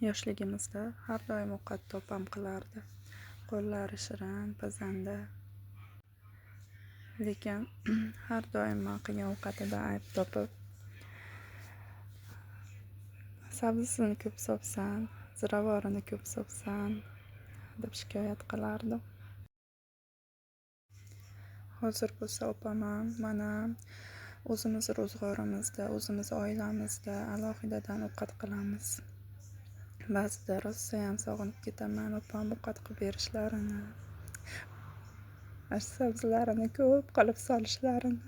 Yoshligimizda har doim ovqatni opam qilardi. Qo'llari shirin, pazanda. Lekin har doim man qilgan ovqatida ayb topib, sabzisini ko'p solibsan, ziravorini ko'p solibsan, deb shikoyat qilardi. Hozir bo'lsa opam ham, man ham o'zimiz ro'zg'orimizda, o'zimiz oilamizda alohidadan ovqat qilamiz. Ba'zida rosayam sog'inib ketaman opam ovqat qilib berishlarini, sabzilarini ko'p qilib solishlarini.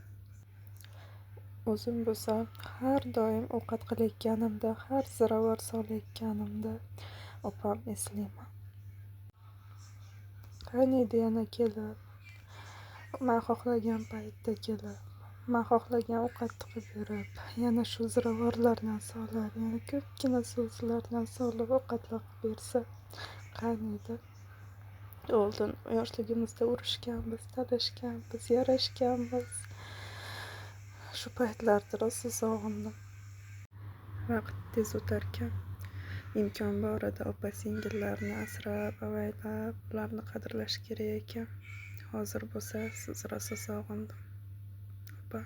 O'zim bo'lsa har doim ovqat qilayotganimda, har ziravor solayotganimda opam eslayman. Qaniydi yana kelib, man xohlagan paytda kelib, man xohlagan ovqatni qilib berib, yana shu ziravorlardan solib, yana ko'pgina souslardan solib ovqatlar qilib bersa, qaniydi. Oldin yoshligimizda urushganmiz, talashganmiz, yarashganmiz. Shu paytlarni rosa sog'indim. Vaqt tez o'tarkan. Imkon borida opa singillarni asrab, avaylab, ularni qadrlash kerak ekan. Hozir bo'lsa sizni rosa sog'indim, opa.